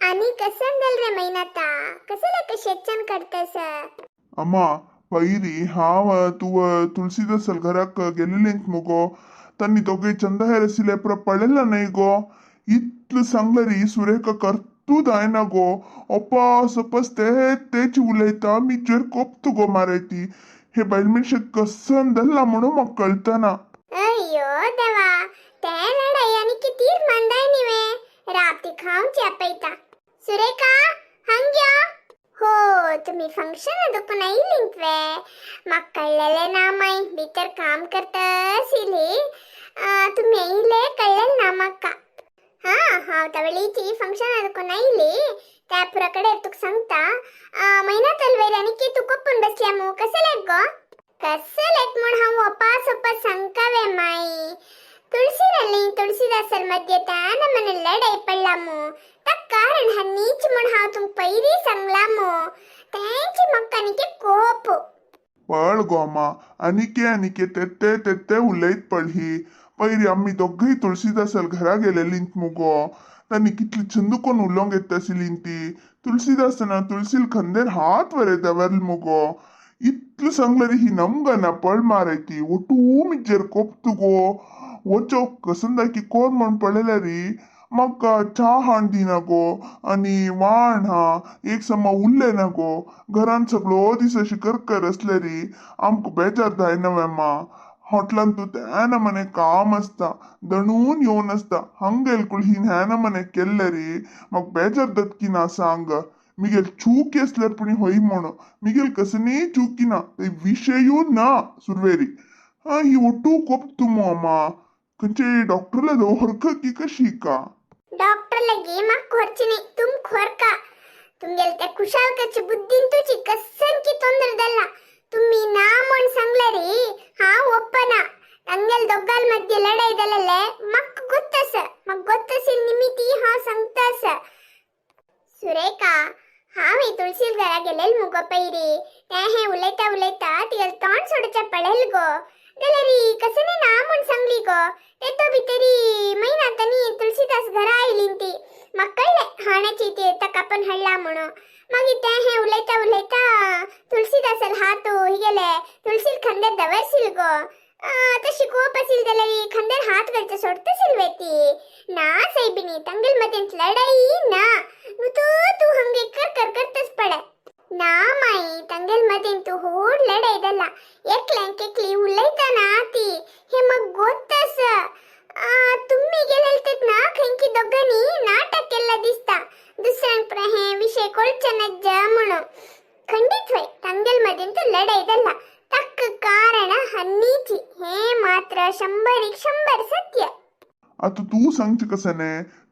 आनी कसन जाल रे मैनाता, कसले कशेच्यान काडतस? अम्मा, पೈರಿ हांव तूं तुळसीदासल घराक गेलेलेंक मुगो, तन्नी दोगे चंद हेरसिले पुरा पळयला न्हय गो. इतलें सांगलें सुरेखा करतू जायना गो. अपास अपास ते तेच उलयता, मिजेर कोपतू गो माराय ती. हे बायल मनशेक कसन जाल्ला म्हणून म्हाका कळतना. अय्यो देवा, ते लढाई आनी कितीर मंदाय निवे राती खावची आपयता. सुरेखा, हंग यो. हो, तुम्ही फंक्शन दुखून आयलींत वे? म्हाका कळ्ळेलें ना माय, भितर काम करता आशिल्ली. तुमी येयले कळ्ळेलें ना म्हाका. हा, हांव तवळीची फंक्शन दुखून आयली त्या पुरा कडेन तुका सांगता. मैना तलवेर आनी की तूं कोपून बसल्या मू, कसलेक गो? कसलेक म्हूण हांव अपास अपास सांगकावे माई? तुळसी रल्ली तुळसीदासर मध्ये त्या नमन लढाई पडला मू, तक कारण हन्नीच म्हूण हांव तुमकां पयलीं सांगला मू. तेंची म्हाका आनीके कोप. पळ गो अम्मा, अनिके अनिके तेत्ते तेत्ते उलयत पळ ही. पयरी आमी दोगूय तुळसीदासल घरा गेलेलींत मुगो, तांणी कितली चंद कोण उलोवंक येता आशिल्ली ती. तुळसीदासना तुळसील खंदेर हात वरे दवरल मुगो. इतलें सांगलें ही नमगना पळ माराय ती. ಒಟ್ಟೂ ಮಿಜ್ಜेर कोपतु गो. वचो कसंदाकी कोण म्हण पळयल्यार म्हाका च्या हाण दिना गो आनी वाण हा एक समा उरलें ना गो. घरान सगळो दीस अशी करकर आसल्यारी आमकां बेजार जायना वे मा? हॉटलान तूं त्या नमने काम आसता, दणून येवन आसता. हांगा येलकुळ ही ह्या नमने केल्ल्यारी म्हाका बेजार जाता ना सांग. मिगेल चूकी आसल्यार पुणी होय म्हणू, मिगेल कसनी चूकी ना, ते विशयूय ना सुरवेरी. हा, ही ಒಟ್ಟು कोपतु मो अम्मा. खंयचे डॉक्टरला दवर की कशी का? डॉक्टर लगी म्हाका खोरची न्ही, तुम खोरका. तुमगेले त्या खुशाल करची बुद्धीन तुजी कसन की तोंदर जाल्ला. तुम्ही ना म्हण सांगल्यारी हांव ಒಪ್ಪನ. ತಂಗೆಲ್ ದೊಗ್ಗಲ್ ಮಧ್ಯೆ ಲಡಾई जालेले म्हाका गोत्तस, म्हाका गोत्तसील निमिती हांव सांगतास. सुरेखा, हांव ही तुळशील घरा गेलेल मुगो पयरी, तें हें उलयता उलयता तिगेलें तोंड सोडच्या पळयल गो. जाल्यार कसने ना म्हूण सांगली गो. तेतो भितरी मैनातानी तुळशीदास घरा आयली ती. म्हाका कळ्ळें हाण्याची ती ताका पण हाडला म्हणून. मागीर तें हें उलयता उलयता तुळशीदासल हात हिगेले तुळशील खंदेर दवरशील गो. तशी कोप आसील जाल्यार खंदेर हात घालचे सोडतशील वे ती? ना सायबिणी, तांगेल मदेंत लढाई ना. नु तूं तूं हंगे कर कर करतच पळे. ना माई, तांगेल मदेंत होड लढाई जाला. एकल्यांक एकली उलयता ना ती, हे मग गोत्तस. तुम्ही गेलेले ना खंयकी दोगांनी नाटक केल्ला दिसता, दुसऱ्यांक हे विषय कळचे नज्ज म्हणून. खंडीत होय, तांगेल मदेंत लढाई जाला. तक्क कारण हन्नीची, हे मात्र 100क 100 सत्य. आतां तूं सांगचें कसं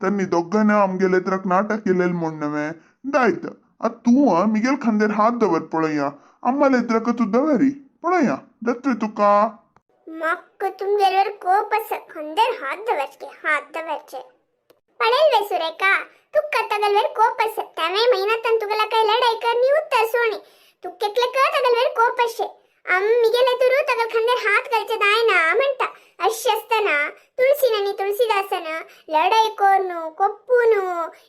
त्यांनी दोगांनी आमगेले त्राक नाटक केलेलं म्हण नव्हे दायत. आतां तूं मिगेल खांदेर हात दवर पळोवया. आम्हाला एत्राक तूं दवरी पळोवया, दत्वे तुका? मक्क तुमगेलवर कोप आसा. खंदेर हात दवरचे, हात दवरचे पळेल वे सुरेखा? तुका तगलवेर कोप आसा. त्यावे महिन्यातन तुगला काय लढाई करणी उत्तर सोणी. तू केकले क तगलवेर कोप अशे. आम मिगेले तुरू तगल खंदेर हात घालचे दायना म्हणटा. अशी असताना तुळसीन आणि तुळसीदासन लढाई कोरनु कोप्पूनु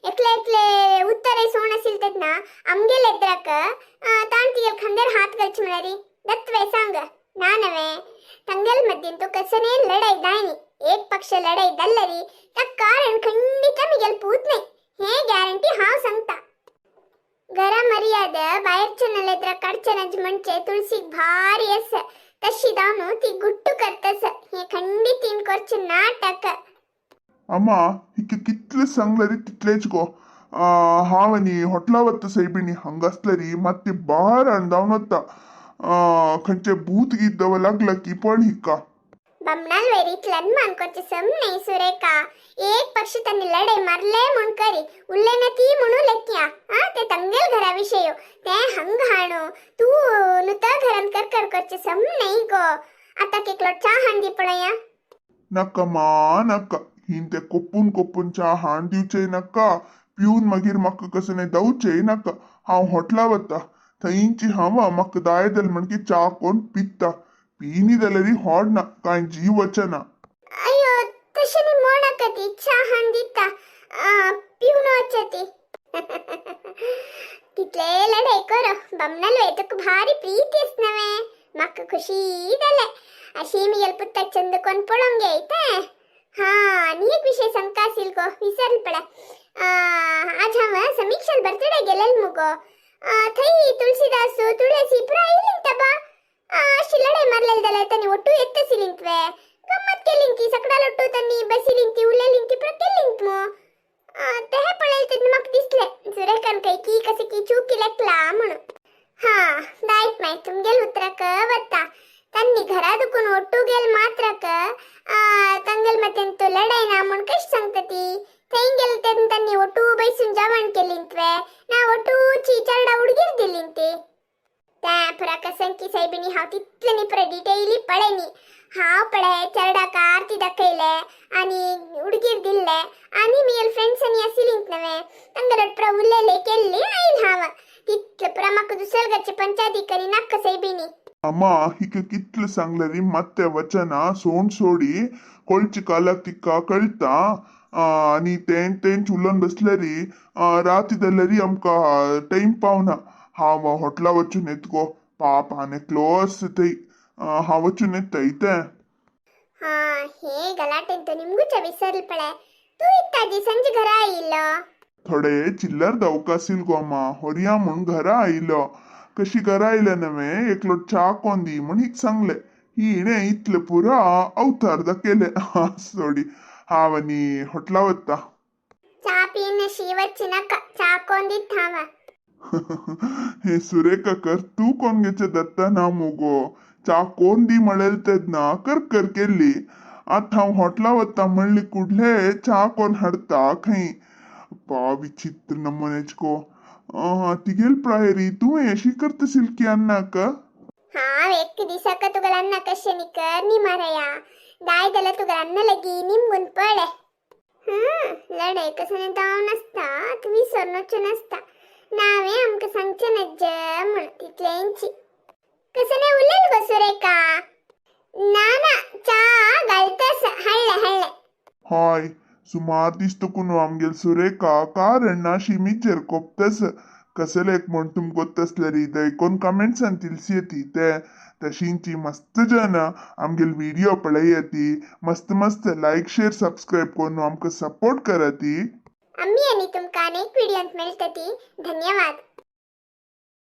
एकले एकले उत्तर सोण असेल तेन्ना आमगेले एद्राक ताण तिगेल खंदेर हात घालचे म्हळ्यारी दत्वे सांग? नानवे, ತಂಗೆಲ್ ಮದ್ದಿಂತು ಕಸನೇ ಲಡೈ ದಾಯ್ನಿ. ಏಕ್ ಪಕ್ಷ ಲಡೈ ದಲ್ಲರಿ ತಕ್ कारण खंडित मिगेल पूत नाही, हे गॅरंटी हांव सांगता. घरा मर्याद बाहेरच्या नलेದ್ರ काडचे म्हणजे तुळशीक भारी अस. तशी दावनु ती गुट्टू करतस. हे खंडित तीन करचे नाटक. अम्मा, हिका कितलें सांगल्यारी तितलेच गो. हांव आनी हॉटला वता सायबिणी. हांगा आसल्यारी मात ती बार जावन वता. खंयचे भूत गीत दव लागला की पळ हिका. बमणाल वैरीतलं अनमान करचे सम नाही सुरेखा. एक पक्ष त्यांनी लढाई मारले म्हण करी, उरले ना ती म्हणू लेक्या. हा, ते तंगेल घरा विषय ते हंग हाणू तू नुत घरान कर कर करचे सम नाही गो. आता केकलो चा हांदी पळया. नाका मा, नाका. हिन ते कोपून कोपून च्या हाण दिवचे नाका, पिवन मागीर म्हाका कसं नाही दवचे नाका. हांव हॉटला वता, थंयची हांव म्हाका दाय जाल म्हणकी च्या कोण पित्ता. पिनी जाल्यार होड ना, कांय जीव वचना. अय्यो, तशें न्ही म्हण नाका. ती च्या हाण दिता, पिवन वचती. करो बमनल तुका भारी प्रीती आसनवे म्हाका खुशी जालें. अशी मिगेल पुताक चंद कोण पळोवंक येता. हा, आनी एक विशय सांगता आसील गो, विसरल पळय. आज हांव समीक्षाल बर्थडे गेलेल मुगो. थंय तुळसीदासू तुळसी पुरा आयलीं बा. अशी लढाई मारलेली जाल्यार तांणी ಒಟ್ಟು ಎತ್ತಸಿಲಿಂತ್ವೆ ಗಮ್ಮತ್ केलिंती सकडाल ಒಟ್ಟು तांणी बसिलिंती उलयलिंती पुरा केलिंत मु. तेहे पळयले तेन्ना म्हाका दिसलें सुरेखान खंय की कशें की चूक केल्या म्हणून. हा, दायत मागीर तुमगेल उतराक वता. तांणी घरा दुखून ಒಟ್ಟು गेल मात्रक तांगेल मतेंत लढाई ना म्हूण कशें सांगता ती? थंय गेले तेन्ना तांणी ಒಟ್ಟು बैसून जेवण केलिंतवे ना ಒಟ್ಟು ची चेरडा हुडगीर दिलिंती. त्या पुरा कसंकी साहेबिनी हांव तितलें न्ही पुरा डिटेली पळयनी. हांव पळय चेरडाक आरती दाखयले आनी हुडगीर दिल्ले आनी मिगेल फ्रेंड्स आनी आशिल्लींत नवे तांगेले पुरा उलयले केल्ली आयल हांव. तितलें पुरा म्हाका दुसऱ्या घरचे पंचायती करी नाका साहेबिनी. अम्मा, हिका कितलं सांगलं री ಮತ್ತೆ वचना सोंड सोडी कोळची कालाक तिका कळता. आनी तें तेंच उलोवन बसले री. राती जाल्यार री आमकां टायम पावना. हांव हॉटला वचून येत गो. पाप आनी क्लोज थंय. हांव वचून येता इतें. ಹಾ, ಹೇ ಗಲಾಟೆ ನಿಮ್ಗೂ ಚ ವಿಸರ್ಲ್ ಪಳೆ. तू इत्ताजी संज घरा आयिल्लो? थोडे चिल्लर दवकासील गो अम्मा. होरया म्हूण घरा आयलो. कशी घरा आयले नवे एकलो च्या कोंदी म्हूण हिक सांगले. हिणें इतलें पुरा अवतार दाखयले. सोडी, हांव आनी हॉटला वता. चा पीन शिवच्ची नका, चा कोंदीत हांव. हे सुरेखा, कर तू कोण घेचे दत्ता ना मुगो. च्या कोण दी म्हणेल तेन्ना कर कर केल्ली. आतां हांव हॉटला वता म्हणली कुडले च्या कोण हाडता खंय. बा, विचित्र नमुनेच गो. तिगेल प्रायरी तूं अशी करता सिल्की अन्नाक. हांव एक दिसाक तुगेल अन्ना कशें न्ही कर न्ही मारया. दाय जाल्यार तुगेल अन्ना लगी निमगून पळय. लढाई कसं जावं नासता, तूं विसरनोचें नासता. नावें आमकां सांगचें नज्ज म्हूण तितलेंची. कसं नाही उलयल गो सुरेखा? ना ना, च्या घालतास. हाडलें हाडलें. हय, सुमार दीस तुकून आमगेल सुरेखा कारण ना शिमीचेर कोपतस. कसले एक म्हण तुमकां गोत्तसले री दयकोन कमेंट्सान तिलसी येती ते तशींची. मस्त जन आमगेल व्हिडिओ पळयती, मस्त मस्त लायक शेअर सबस्क्राईब करून आमकां सपोर्ट करती. आम्ही आणि तुमकां अनेक व्हिडिओत मेळटती. धन्यवाद.